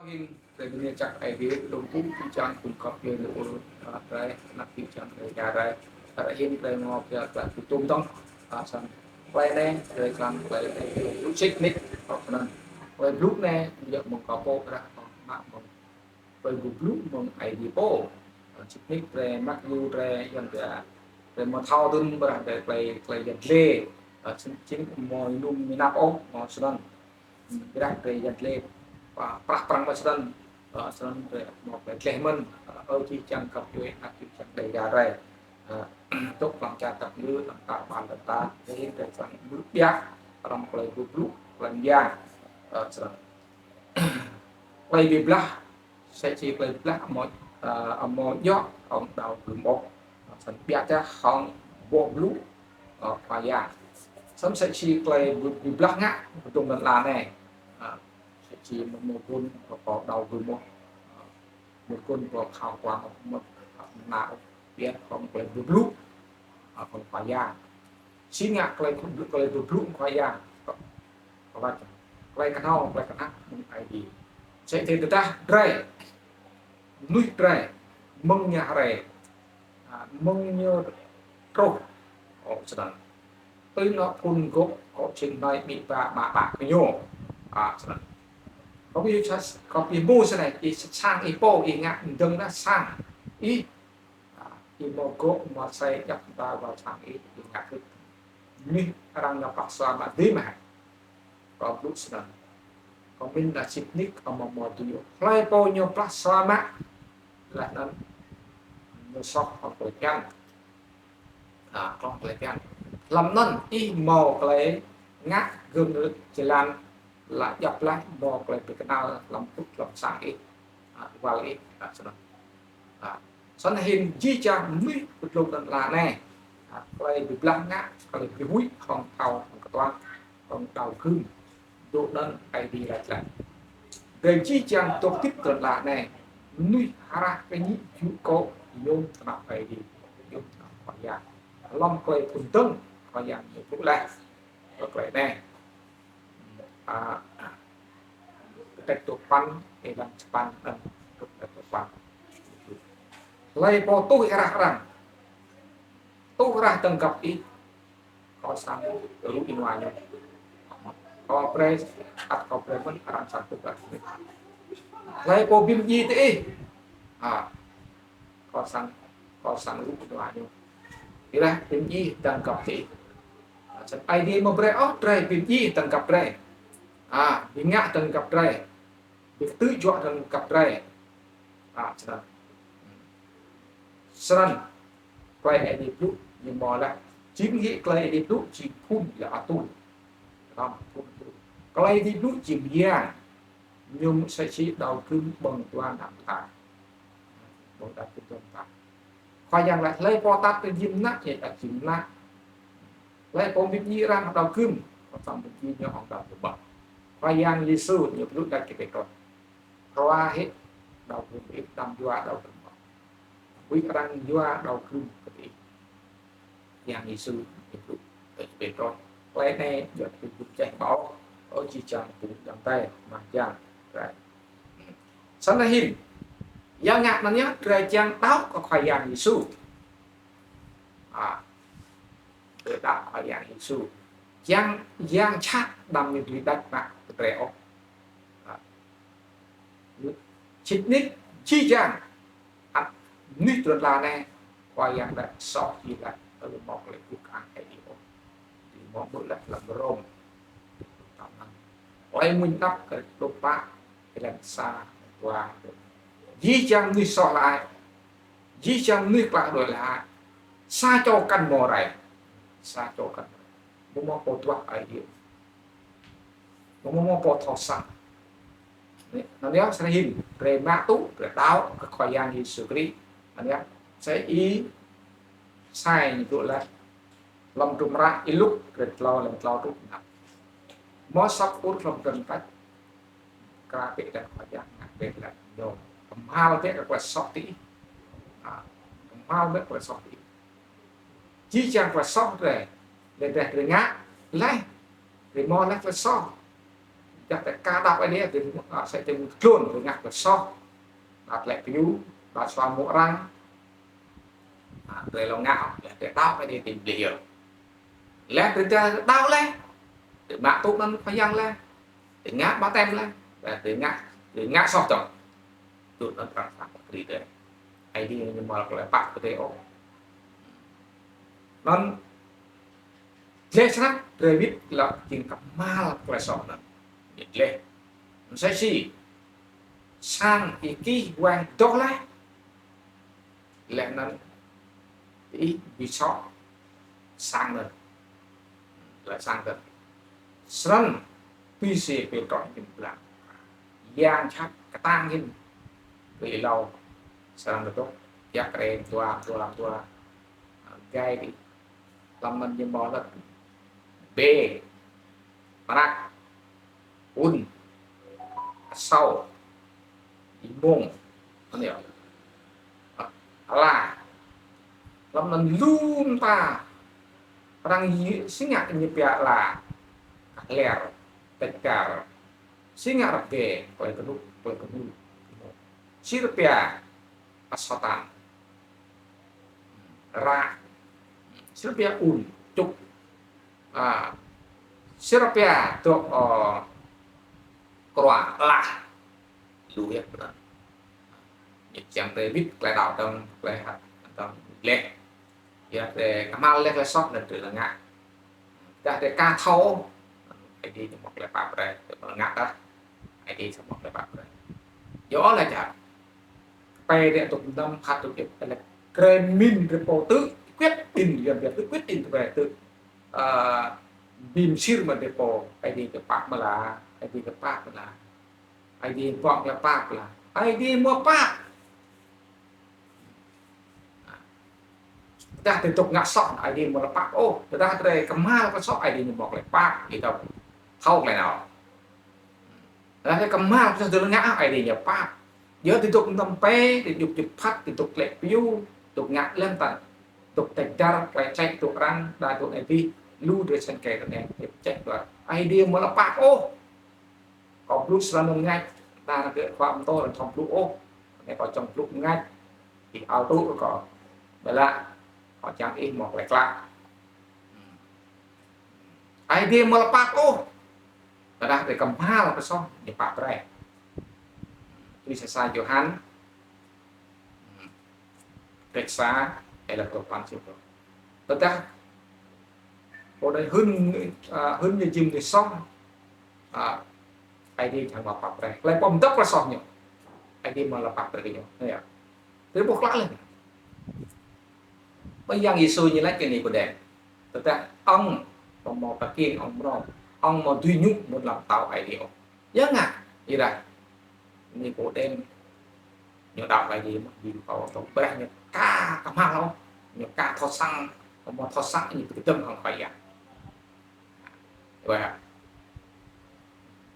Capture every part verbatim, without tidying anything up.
Hĭn, drei bi mni jăk Aê Diê, lŏ kŭ jih jang phung găp djuê êpul, a, drei, anak jih jang drei, ya drei, drei hĭn drei mâo pia klei bi tuôm dơ̆ng, a, snăn. Klei anei, drei kăn klei, klei blŭ sĭt nik, a, snăn. Klei blŭ anei, yơh mơ̆ng kâo pô, dah, a, mă mơ̆ng klei blŭ, blŭ mơ̆ng Aê Diê pô. A, sĭt nik drei mă ñu drei, yơh drei, drei mâo thâo dŭm ƀiădah drei klei, klei yăl dliê. A, sĭt nik mâo ênŭm ênap ôh, mâo snăn. Ƀiădah drei yăl dliê, a, prah prăng mă snăn, a, snăn drei mâo klei dleh mơ̆n, a, ơ jih jang găp djuê, anak jih jang đei ya drei. A, dôk hlăm čar Dap Kngư, hlăm tar ƀar lăn ala, drei hĭn drei srăng blŭ ƀiă, hlăm klei blŭ blŭ, klei myang, a, snăn. Klei bi blah, msĕ si klei bi blah amâo, a, amâo djŏ hŏng đao gưm ôh. Snăn ƀiădah hŏng boh blŭ, a, Khua Yang. Snăn msĕ si klei bi, bi blah ngă, hdruôm lăn ala anei. A, msĕ si mâo, mâo gun, a, kơ đao gưm ôh. A, mâo gun kơ khua, khua, mâo, mâo, mâo, ƀiădah hŏng klei bi blŭ, a, hŏng Khua Yang. Si ngă klei, klei bi blŭ Khua Yang. Klei, klei knhâo, klei knhăk mơ̆ng Aê Diê. Msĕ si tơdah drei, mnuih drei, mơ̆ng ñu hriê, a, mơ̆ng ñu truh, ơ, snăn. Tui anôk phŭn gŏ, kâo čĭng hnoi amĭ ama mă ƀă kơ ñu, a, snăn. Kâo bi sa, kâo bi hmô snei, ih sang ih pô, ih ngă mdơ̆ng dah sang ih. A, ih mâo gŏ, mâo asei, djăp mta wăl sang ih, ih ngă kơ mnuih arăng nao plah sua mă dih mơh. Kâo blŭ snăn. Kâo mĭn dah sĭt nik amâo mâo dŭ ôh. Hlei pô ñu plah sua mă, leh anăn ñu soh hŏng klei bhiăn. A, hŏng klei bhiăn. Hlăm anăn ih mâo klei ngă gơ̆ng jơlan, lač djăp leh mâo klei bi knăl hlăm pŭt hlăm sang ih, a, wăl ih, a, snăn. A, snăn hĭn jih jang mnuih ti dlông lăn ala anei. A, klei bi blah ngă, klei bi huĭ hŏng thâo hŏng ktuang, hŏng đao gưm. Dôk anăn Aê Diê lač leh. Drei jih jang dôk hdĭp ti lăn ala anei, mnuih hrah kñĭ jŭ kô̆ yuôm knap Aê Diê, yuôm knap Khua Yang. Hlăm klei phŭn dơ̆ng Khua Yang ñu blŭ leh. Kơ klei anei. A, kdrêč dua păn, êlan sa păn, anăn, kdrêč dua păn. Hlei pô tuh êrah arăng, tuh êrah dơ̆ng găp ih, kâo srăng rŭ ênua ñu. Kâo brei, ăt kâo brei mơ̆n arăng srăng tuh êrah. Hlei pô bi mdjiê diih, a, kâo srăng, kâo srăng rŭ ênua ñu. Êrah bi mdjiê dơ̆ng găp diih. A, snăn Aê Diê amâo brei ôh drei bi mdjiê dơ̆ng găp drei. A, bi ngă dơ̆ng găp drei. Bi ktư̆ juă dơ̆ng găp drei. A, snăn. Snăn, klei Aê Diê blŭ, ñu mâo leh. Jing hĕ klei Aê Diê blŭ, jing phŭn ya atur. Hlăm phŭn atur. Klei Aê Diê blŭ, jing myang. Ñu msĕ si đao gưm ƀơ̆ng dua nao mta. Ƀơ̆ng đao gưm dua nao mta. Khua Yang lač, hlei pô atăt kơ jing mnă, ñu atăt jing mnă. Hlei pô bi mdjiê arăng hŏng đao gưm, kâo srăng bi mdjiê ñu hŏng đao gưm mơh. Khua Yang Yêsu ñu blŭ lač kơ Pêtrôs. Ruah hĕ đao gưm ih, đăm yua đao gưm ôh. Huĭ arăng yua đao gưm kơ ih. Yang Yêsu ñu blŭ kơ Pêtrôs. Klei anei jăk bi blŭ čeh ƀâo, ơ jih jang phung ayŏng adei, mah jang, drei. Snăn hĭn. Ya ngă anăn yơh, drei čiăng đăo kơ Khua Yang Yêsu. A, drei đăo Khua Yang Yêsu. Yang, yang jhat đăm ñu dưi đăč mă kơ drei ôh. A, sĭt nik jih jang, ăt mnuih ti lăn ala anei, Khua Yang lač soh jih leh, ơ, mâo klei guh kơang hĕ ôh. Ti mâo ƀuh leh hlăm Rôm. Klei mmuñ anăp kơ dôk pă, êlan sa, dua. Jih jang mnuih soh leh. Jih jang mnuih klah đuĕ leh. Sa čô kăn mâo rei. Sa čô kăn mâo rei. Amâo mâo pô duah Aê Diê. Amâo mâo pô thâo săng. Anăn yơh, snăn hĭn, drei mă tŭ, drei đăo kơ Khua Yang Yêsu Krist. Anăn yơh, sa Y-Êsai ñu blŭ leh. Hlăm hdruôm hră Y-Luk, kdrêč tlâo, hlăm tlâo truh năm. Mâo sa ur hlăm drei tač. Kra bĕ leh Khua Yang, ngă bĕ leh ñu. Kmhal bĕ kơ klei soh diih. A, kmhal bĕ klei soh diih. Jih jang klei soh drei, leh drei, drei ngă, leh, drei mâo leh klei soh. Dah drei ka đăo Aê Diê, drei, a, msĕ si drei tlôn, drei ngă klei soh. Đăo lĕ piu, đăo sua mŭk arăng. A, drei lŏ ngă, leh drei đăo Aê Diê ti mlih yơh. Leh drei đăo leh, drei mă tŭ anăn Khua Yang leh, drei ngă ƀaptem leh, leh drei ngă, drei ngă soh dơ̆ng. Tŭ anăn arăng srăng pơkrih drei. Aê Diê ñu mâo klei pap kơ drei ôh. Anăn, dleh snăk, drei wĭt lŏ jing kmhal klei soh anăn. Ñu dleh. Msĕ si sang ih kih wang doh leh. Leh anăn ih bi soh sang anăn. Leh sang anăn. Snăn bi si bi trŏ jing blang. Yang jhat ktang hĭn. Bi êlâo srăng dôk. Yak kre dua, dua, dua. Gai dih. Hlăm anăn ñu mâo leh. Bê. Mrak. Un. Asâo. Êmông. Anăn yơh. Ala. Hlăm anăn lu mta. Arăng yơh si ngă ñu pia ala. Lĕ. Têč kar. Si ngă rơbê. Klei knŭk, klei knŭk. Si rơbia. Asâo tan. Ră. Si rơbia un. Čŭk. A, si rơbia dôk, ơ, krua, lah. Lu yơh, bơdah. Ñu čiăng drei wĭt klei đăo dơ̆ng, klei hăt dơ̆ng leh. Yơh drei kmhal leh klei soh anăn drei lŏ ngă. Dah drei ka thâo, Aê Diê ñu mâo klei pap brei, drei lŏ ngă dah. Aê Diê ñu mâo klei pap brei. Yơh leh jăk. Kpei drei tŭk mnăm phat tŭk ip, leh drei mĭn drei pô tŭ, quyết định, Yuăn pia tŭ quyết định drei tŭ. A, bi msir mă drei pô, Aê Diê kơ pap mă la, Aê Diê kơ pap mă la. Aê Diê pŏk leh pap la. Aê Diê mâo pap. Tơdah drei dôk ngă soh, Aê Diê mâo leh pap ôh. Tơdah drei kmhal klei soh, Aê Diê ñu mâo klei pap. Ih thâo, thâo klei nao. Tơdah drei kmhal klei soh drei ngă, Aê Diê ñu pap. Yơh drei dôk mtam pe, drei dôk jŭp phat, drei dôk lĕ piu, dôk ngă leh mtam. Dôk têč dar, klei čĕ dôk arăng, đa dôk Aê Diê, lu drei săn kơ drei anei, drei čĕ dôk. Aê Diê mâo leh pap ôh. Kâo blŭ srăng mngač, đa kơ khua mtô leh thâo blŭ ôh. Anei kâo čŏng blŭ mngač, ih ăl tŭ kâo. Ƀiădah, kâo čiăng ih mâo klei klă. Aê Diê mâo leh pap ôh. Tơdah drei kmhal klei soh, ñu pap brei. Tui sa sa Yôhan. Kdrêč sa, êlan dua păn sĭt. Tơdah pô anei hưn, a, hưn ñu jing mnuih soh, a, Aê Diê čiăng mâo pap brei. Klei pô mdăp klei soh ñu, Aê Diê mâo leh pap brei kơ ñu. Anei yơh. Drei ƀuh klă leh. Ƀiădah Yang Yêsu ñu lač kơ Nikôdem. Tơdah ŏng, ŏng mâo kkiêng ŏng mrâo, ŏng mâo dưi ñu ƀuôn ala mtao Aê Diê ôh. Ya ngă, ih dah. Nikôdem. Ñu đăo Aê Diê mơh, bi mtao tŏ brei ñu ka kmhal ôh. Ñu ka thâo săng, mâo thâo săng ñu bi kdơ̆ng hŏng Khua Yang. Wah.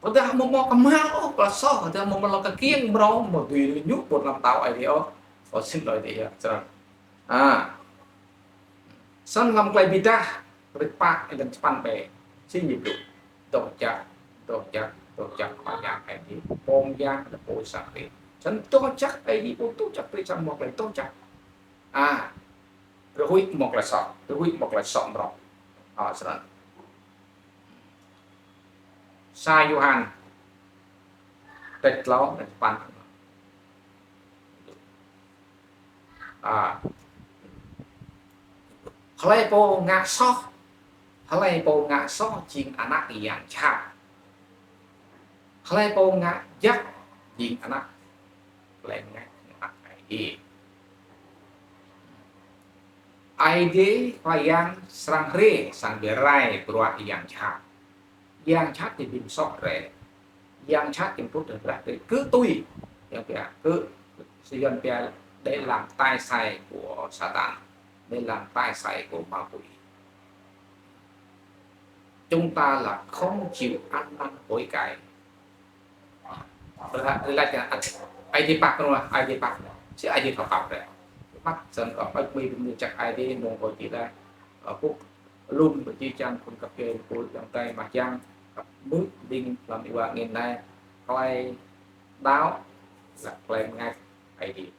Tơdah amâo mâo kmhal ôh, klei soh, tơdah amâo mâo lŏ kkiêng mrâo, amâo dưi ñu ƀuôn ala mtao Aê Diê ôh. Ơ, sĭt lŏ Aê Diê yơh, snăn. A. Snăn hlăm Klei Bi Êdah, kdrêč pă, êlan sa păn ƀiă. Si ñu blŭ. Doh jăk, doh jăk, doh jăk Khua Yang Aê Diê. Pô Yang, pô sang hriê. Snăn doh jăk Aê Diê, pô doh jăk, drei srăng mâo klei doh jăk. A. Drei huĭ mâo klei soh, drei huĭ mâo klei soh mrâo. A, snăn. Sa Yôhan. Kdrêč tlâo, êlan sa păn. A. Hlei pô ngă soh, hlei pô ngă soh jing anak yang jhat. Hlei pô ngă jăk jing anak, klei ngă anak Aê Diê. Aê Diê Khua Yang srăng hriê, srăng bi rai bruă yang jhat. Yang jhat ñu bi msoh drei. Yang jhat ñu pŭt drei, drei kơ tui. Yang pia kơ, si Yuăn pia để làm tay sai của Satan, để làm tay sai của ma quỷ. Chúng ta là không chịu ăn năn hối cải. Drei lač, Aê Diê pap kơ ñu, Aê Diê pap. Si Aê Diê thâo pap drei. Mă snăn kơ ƀai mnuih jăk Aê Diê mơ̆ng kơ jih leh. Ơ, pŭk lŭm kơ jih jang phung kpei, pul yang tai mah jang. Kăp mưh ƀing hlăm êwa angĭn anei, klei đăo, leh klei mngač Aê Diê.